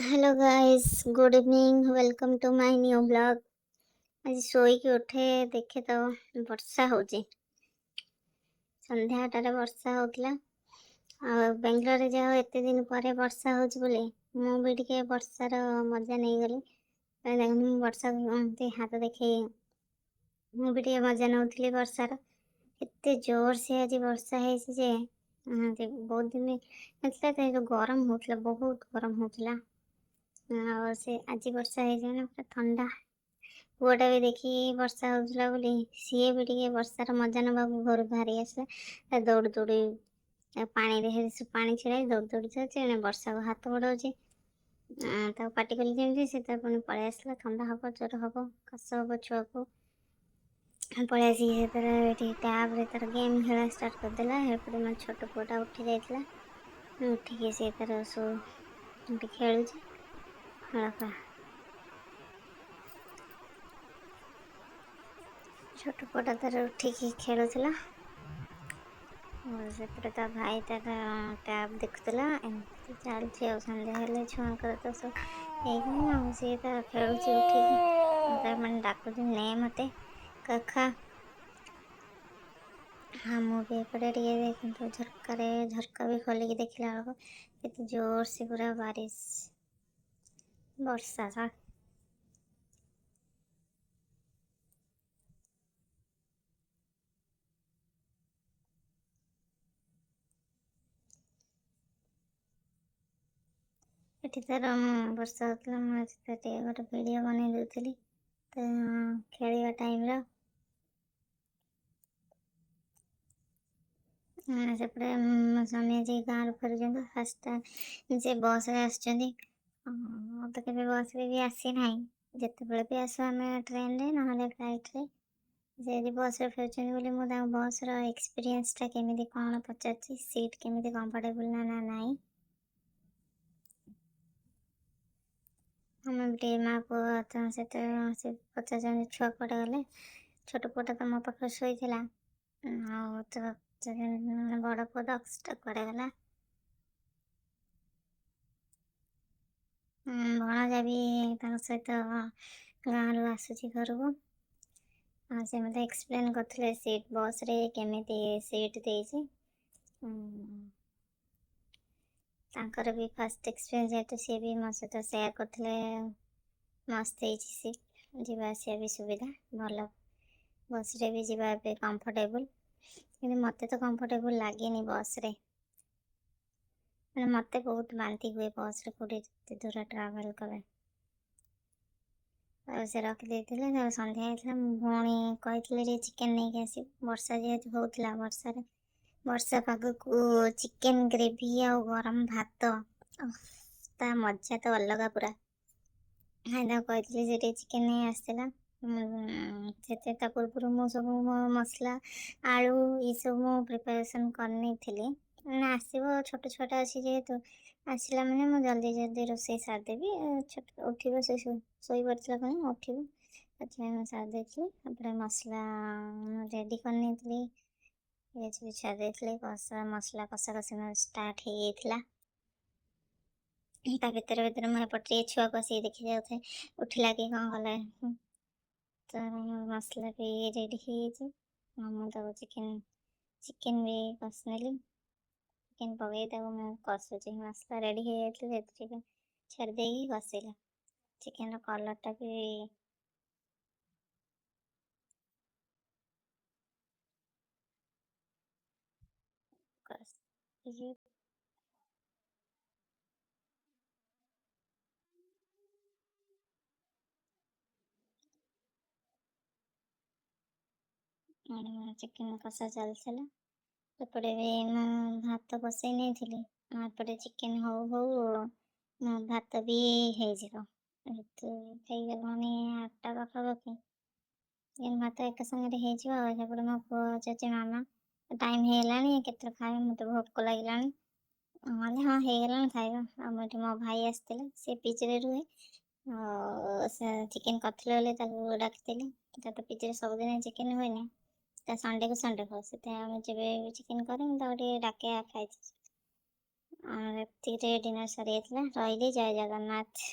Hello guys, good evening, welcome to my new vlog. ଆଜି ଶୋଇକି ଉଠେ ଦେଖେ ତ ବର୍ଷା ହେଉଛି। ସନ୍ଧ୍ୟାଟାରେ ବର୍ଷା ହେଉଥିଲା ଆଉ ବାଙ୍ଗାଲୋରରେ ଯାହା ହଉ ଏତେ ଦିନ ପରେ ବର୍ଷା ହେଉଛି ବୋଲି ମୁଁ ବି ଟିକେ ବର୍ଷାର ମଜା ନେଇଗଲି। ଦେଖନ୍ତୁ, ମୁଁ ବର୍ଷାକୁ ଏମିତି ହାତ ଦେଖେଇ ମୁଁ ବି ଟିକେ ମଜା ନେଉଥିଲି ବର୍ଷାର। ଏତେ ଜୋରସେ ଆଜି ବର୍ଷା ହେଇଛି ଯେ ବହୁତ ଦିନ ନଥିଲା ତ, ଯୋଉ ଗରମ ହେଉଥିଲା, ବହୁତ ଗରମ ହେଉଥିଲା। ଆଉ ସେ ଆଜି ବର୍ଷା ହେଇଛି ମାନେ ପୁରା ଥଣ୍ଡା। ପୁଅଟା ବି ଦେଖି ବର୍ଷା ହେଉଥିଲା ବୋଲି ସିଏ ବି ଟିକେ ବର୍ଷାର ମଜା ନେବାକୁ ଘରୁ ବାହାରି ଆସିଲା। ଦୌଡ଼ି ଦୌଡ଼ି ପାଣିରେ ପାଣି ଛିଡ଼ାଇ ଦୌଡ଼ି ଦୌଡ଼ି ଯାଉଛି, ଏଣେ ବର୍ଷାକୁ ହାତ ବଢ଼ାଉଛି। ତାକୁ ପାଟି କଲି ଯେମିତି ସେ ତ ପୁଣି ପଳେଇ ଆସିଲା। ଥଣ୍ଡା ହେବ, ଜ୍ୱର ହେବ, କାଶ ହେବ ଛୁଆକୁ। ପଳେଇ ଆସିକି ସେ ତାର ଏଠି ଟ୍ୟାବ୍ରେ ତାର ଗେମ୍ ଖେଳା ଷ୍ଟାର୍ଟ କରିଦେଲା। ଏପଟେ ମୋ ଛୋଟ ପୁଅଟା ଉଠି ଯାଇଥିଲା। ଉଠିକି ସେ ତାର ଏଠି ଖେଳୁଛି। ଛୋଟ ପୁଅଟା ତାର ଉଠିକି ଖେଳୁଥିଲା, ସେପଟେ ତା ଭାଇ ତାର ଟ୍ୟାବ୍ ଦେଖୁଥିଲା। ଏମିତି ଚାଲିଛି। ଆଉ ସନ୍ଧ୍ୟା ହେଲେ ଛୁଆଙ୍କର ତ ସବୁ ହେଇଗଲା, ଆଉ ସିଏ ତାର ଖେଳୁଛି ଉଠିକି। ତାର ମାନେ ଡାକୁଛି, ନେ ମୋତେ କଖା। ହଁ, ମୁଁ ବି ଏପଟେ ଟିକେ ଦେଖନ୍ତୁ, ଝରକାରେ ଝରକା ବି ଖୋଲିକି ଦେଖିଲା ବେଳକୁ କେତେ ଜୋରସେ ପୁରା ବାରିଶ ବର୍ଷା। ଏଠି ତାର ବର୍ଷା ହେଉଥିଲା, ମୁଁ ଆଜି ଟିକେ ଗୋଟେ ଭିଡ଼ିଓ ବନେଇ ଦେଉଥିଲି ତ ଖେଳିବା ଟାଇମ୍ର। ସେପଟେ ମୋ ସ୍ୱାମୀ ଆଜି ଗାଁରୁ ଫେରୁଛନ୍ତି। ଫାଷ୍ଟ ଟାଇମ୍ ସେ ବସ୍ରେ ଆସୁଛନ୍ତି। ମୁଁ ତ କେବେ ବସ୍ରେ ବି ଆସିନାହିଁ। ଯେତେବେଳେ ବି ଆସୁ ଆମେ ଟ୍ରେନରେ ନହେଲେ ଫ୍ଲାଇଟ୍ରେ। ସେ ଆଜି ବସ୍ରେ ଫେରୁଛନ୍ତି ବୋଲି ମୁଁ ତାଙ୍କ ବସ୍ର ଏକ୍ସପିରିଏନ୍ସଟା କେମିତି କ'ଣ ପଚାରୁଛି, ସିଟ୍ କେମିତି କମ୍ଫର୍ଟେବୁଲ୍ ନା ନା ନାହିଁ। ଆମେ ବି ଟିକେ ମା ପୁଅ ତାଙ୍କ ସହିତ। ସେ ପଚାରୁଛନ୍ତି ଛୁଆ କୁଆଡ଼େ ଗଲେ। ଛୋଟ ପୁଅଟା ତ ମୋ ପାଖରେ ଶୋଇଥିଲା, ଆଉ ତ ବଡ଼ ପୁଅ ଦକ୍ଷଟା କୁଆଡ଼େ ଗଲା। ଭଣଜା ବି ତାଙ୍କ ସହିତ ଗାଁରୁ ଆସୁଛି ଘରକୁ। ଆଉ ସେ ମୋତେ ଏକ୍ସପ୍ଲେନ୍ କରୁଥିଲେ ସିଟ୍ ବସ୍ରେ କେମିତି ସିଟ୍ ଦେଇଛି। ତାଙ୍କର ବି ଫାଷ୍ଟ ଏକ୍ସପିରିଏନ୍ସ ଯେହେତୁ, ସିଏ ବି ମୋ ସହିତ ସେୟାର କରିଥିଲେ। ମସ୍ତ ହେଇଛି ସିଟ୍, ଯିବା ଆସିବା ବି ସୁବିଧା ଭଲ, ବସ୍ରେ ବି ଯିବା ଏବେ କମ୍ଫର୍ଟେବୁଲ୍। କିନ୍ତୁ ମୋତେ ତ କମ୍ଫର୍ଟେବୁଲ୍ ଲାଗେନି ବସ୍ରେ, ମାନେ ମୋତେ ବହୁତ ବାନ୍ତି ହୁଏ ବସ୍ରେ କେଉଁଠି ଏତେ ଦୂର ଟ୍ରାଭେଲ୍ କଲେ। ଆଉ ସେ ରଖିଦେଇଥିଲେ। ତାପରେ ସନ୍ଧ୍ୟା ହେଇଥିଲା, ମୋ ଭଉଣୀ କହିଥିଲେ ଟିକେ ଚିକେନ୍ ନେଇକି ଆସିବୁ। ବର୍ଷା ଯେହେତୁ ହେଉଥିଲା, ବର୍ଷାରେ ବର୍ଷା ପାଗକୁ ଚିକେନ୍ ଗ୍ରେଭି ଆଉ ଗରମ ଭାତ, ତା ମଜା ତ ଅଲଗା ପୁରା। ହଁ, ତାକୁ କହିଥିଲି, ସେ ଟିକେ ଚିକେନ୍ ନେଇ ଆସିଥିଲା। ସେଥିରେ ତା ପୂର୍ବରୁ ମୁଁ ସବୁ ମୋ ମସଲା, ଆଳୁ ଏସବୁ ମୁଁ ପ୍ରିପାରେସନ୍ କରିନେଇଥିଲି। ମାନେ ଆସିବ, ଛୋଟ ଛୁଆଟା ଅଛି ଯେହେତୁ, ଆସିଲା ମାନେ ମୁଁ ଜଲ୍ଦି ଜଲ୍ଦି ରୋଷେଇ ସାରିଦେବି। ଛୋଟ ଉଠିବ, ସେ ଶୋଇପଡ଼ିଥିଲା, ପୁଣି ଉଠିବ, ସେଥିପାଇଁ ମୁଁ ସାରି ଦେଇଥିଲି। ତାପରେ ମସଲା ରେଡ଼ି କରିନେଇଥିଲି, ପିଆଜ ବି ଛାଡ଼ି ଦେଇଥିଲି। କଷା ମସଲା କଷା କଷି ଷ୍ଟାର୍ଟ ହେଇଯାଇଥିଲା। ତା ଭିତରେ ଭିତରେ ମୁଁ ଏପଟେ ଟିକେ ଛୁଆକୁ ଆସିକି ଦେଖି ଯାଉଥାଏ, ଉଠିଲା କି କ'ଣ କଲା। ତ ମସଲା ବି ରେଡ଼ି ହେଇଯାଇଛି। ମୁଁ ତାକୁ ଚିକେନ୍ ବି କଷିନେଲି। ଚିକେନ୍ ପକାଇ ତାକୁ ମୁଁ କଷୁଛି। ମସଲା ରେଡ଼ି ହେଇଯାଇଥିଲା, ସେଥିରେ ଛାଡ଼ି ଦେଇକି କଷିଲା। ଚିକେନ୍ର କଲର୍ଟା ବି କଷିକି ଚିକେନ୍ କଷା ଚାଲିଥିଲା। ଏପଟେ ବି ମୁଁ ଭାତ ବସେଇ ନେଇଥିଲି। ଏପଟେ ଚିକେନ୍ ହଉ ହଉ ମୋ ଭାତ ବି ହେଇଯିବ। ଯେହେତୁ ହେଇଗଲାଣି 8ଟା ପାଖାପାଖି, ଚିକେନ୍ ଭାତ ଏକା ସାଙ୍ଗରେ ହେଇଯିବ। ଆଉ ସେପଟେ ମୋ ପୁଅ ଚାଚି, ମାମା ଟାଇମ୍ ହେଇଗଲାଣି, କେତେବେଳେ ଖାଇବେ, ମୋତେ ଭୋକ ଲାଗିଲାଣି। ହଁ ହଁ, ହେଇଗଲାଣି, ଖାଇବା। ଆଉ ଏଠି ମୋ ଭାଇ ଆସିଥିଲେ, ସେ ପିଜିରେ ରୁହେ, ଆଉ ସେ ଚିକେନ୍ କରିଥିଲେ ବୋଲି ତାକୁ ଡାକିଥିଲି। ତା ତ ପିଜିରେ ସବୁଦିନ ଚିକେନ୍ ହୁଏନି, ତା ସଣ୍ଡେକୁ ସଣ୍ଡେ ହୁଏ। ସେଥିପାଇଁ ଆମେ ଯେବେ ବି ଚିକେନ୍ କରେ ମୁଁ ତାକୁ ଟିକେ ଡାକେ, ଖାଇଛି। ଆଉ ଏତିକିରେ ଡିନର୍ ସରିଯାଇଥିଲା। ରହିଲି, ଜୟ ଜଗନ୍ନାଥ।